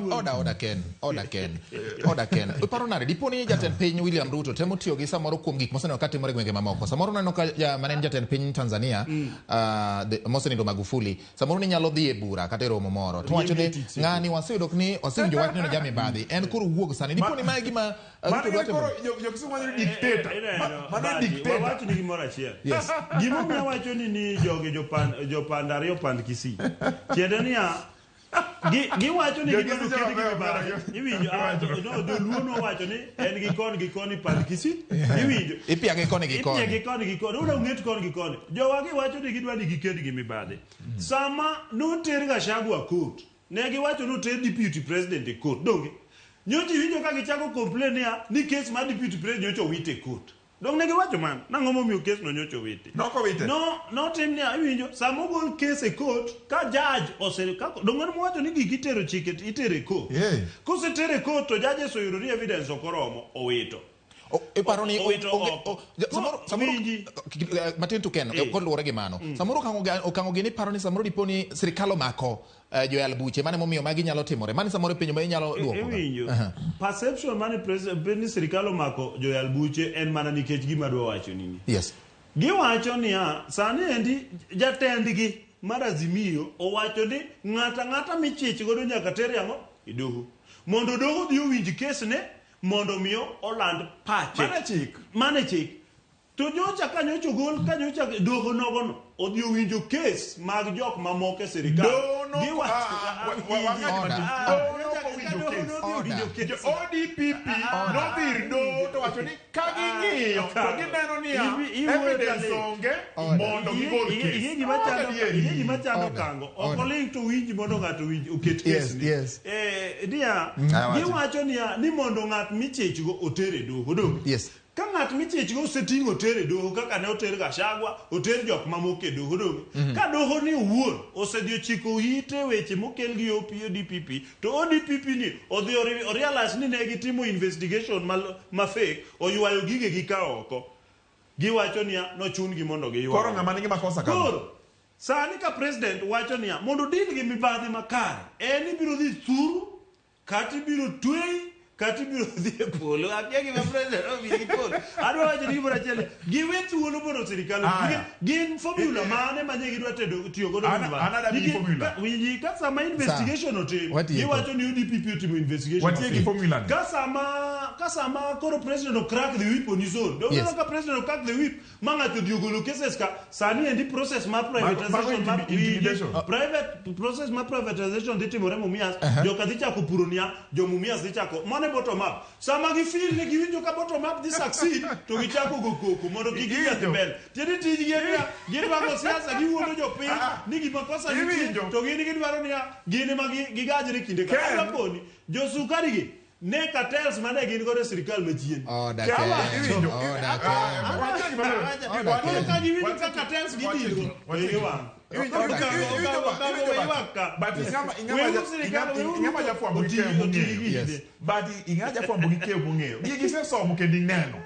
thuolo. Oda, oda Ken, oda Ken, oda Ken. Iparo nade dipo ni jatend piny William Ruto temo tiyo gi samoro kuom gik moseneno ka timore e gwenge mamoko. Samoro uneno ka ja, mane en jatend piny Tanzania mosenindo Magufuli, samoro ni nyalo dhi e bura kata e romo moro. To wacho ni ng'ani waseyudo ni wasewinjo wach ni en jamibadhi. En koro wuog sani. Dipo ni mae gima Mano Ruto dwa timo. koro jo Kisumu wacho ni dictator. Ineno, Mano Badi, dictator. wawach ni gimoro achiel. Yes. Gimomiyo awacho ni jogi jopand ariyo pand Kisii. Tiende niya, giwacho ni Jo gidwaro Kisii ked gi chalo mibadhi. maber. Iwinjo, no, joluo nowacho ni en gi koni pand Kisii. Iwinjo. Ipiage koni gi koni. Ipiage koni gi koni. Una ung'et koni gi koni. Jowa giwacho ni gidwa ni giked gi mibadhi. Sama noter Gachagua court, ne giwacho ni oter deputy president e court. Donge? Nyocha iwinjo ka gichako complain niya ni case mar deputy president nyocha owit e court. Donge ne giwacho mano? Nang'o momiyo case no nyocha owiti? Nok owite. No, notim niya, iwinjo, sama ogol case e court, ka judge ose, ka, donge nowacho ni gigi itero chike, itero e court. Yeah. Koseter e court to judges oyudo ni evidence ok oromo, owito. Iparo ni Owito onge oko. samoro samoro Winji. Matin to Ken, koluwore gi mano, samoro okang'o gini, iparo ni samoro dipo ni sirikal omako joyal buche mane momiyo magi nyalo timore mane samoro penjo ma inyalo duoko. Iwinjo. Perception mane president ni sirikal omako joyal buche en mana nikech gima adwa wacho nini. Giwacho niya, sani endi jatendgi mar Azimio owacho ni ng'ato ang'ata michich godo nyaka ter e ang'o? E doho. Mondo doho odhi owinj kes ne mondo miyo oland pache. Mano e chik. Mano e chik. To nyocha ka nyocha ogol ka nyocha doho nogono odhi owinjo kes mag jok mamoko e sirikal. Doho no- Giwacho- wang'ad matin. Doho no ok owinjo Doho kes. nodhi owinjo kes. Jo ODPP nodhi ir doho to wacho ni ka ging'iyo to gineno niya Iwuoyo evidence kale. onge Order. mondo gigol Ing'e kes. gima chando Adieri. ing'e gima chando Order. kango. Ok Order. oling to winji mondo ng'ato owinj oket kes ni. Niya, Awacho. giwacho niya ni mondo ng'at michechgo oter e doho. Donge? Ka ng'at michechgo oseting'o oter e doho kaka ne oter Gachagua, oter jok mamoko e doho. Donge? Ka doho ni owuon osedhi ochiko ite weche mokel gi ODPP, to ODPP ni odhi orealize ni ne gitimo investigation ma fake, oywayo gigegi ka oko. Giwacho niya nochun gi mondo giywa. Koro ng'ama nigi makosa kama? Koro, sani ka president wacho niya mondo deal gi mibadhi makare, en ibiro dhi thuru, kata ibiro tweyi, kata ibiro dhi e polo. Akia gima president obiro gi polo. Adwa wacho ni gimoro achiel, giwe thuolo mondo sirikal Aya. Gin formula mane ma ne gidwa tedo tiyo godo mibadhi? Ana adwa gi Nikech formula. winji, ka sama investigation otim, Watieko. giwacho ni ODPP otimo investigation. Watiyo gi mapiyo. formula ni. Ka sama koro president o crack the whip on his own. Donge ka president o crack the whip, ma ng'ato odhi ogolo cases ka, sani endi process mar privatization Mago mar intimidation. Private process mar privatization dhi timore Mumias, joka dhi chako puro niang', jo Mumias dhi chako, mano e bottom up. Sama gi feel ni giwinjo ka bottom up dhi succeed, to gichako go koko mondo kik gidhi Iwinjo. mbele. Tiende tijgi en niya, girwako siasa, giwuondo jopiny ni gima kosa nitie, Iwinjo. to gin gidwaro niya, gin ema gigajre kinde ka. Ken. Adwa koni, josukari gi, ne cartels mane gin godo e sirikal machien. Oda Ken, Ken, iwinjo. oda Ken. Wacho gima ber. Order Koro Ken. ka giwinjo ka cartels gidilgo, to igi wang'. Iwinjo, iwinjo, iwinjo, but ing'ama jafwambo gi keyo mong'eyo. Yes. But ing'a jafwambo gi keyo mong'eyo. Gigi gisesomo kendo ineno.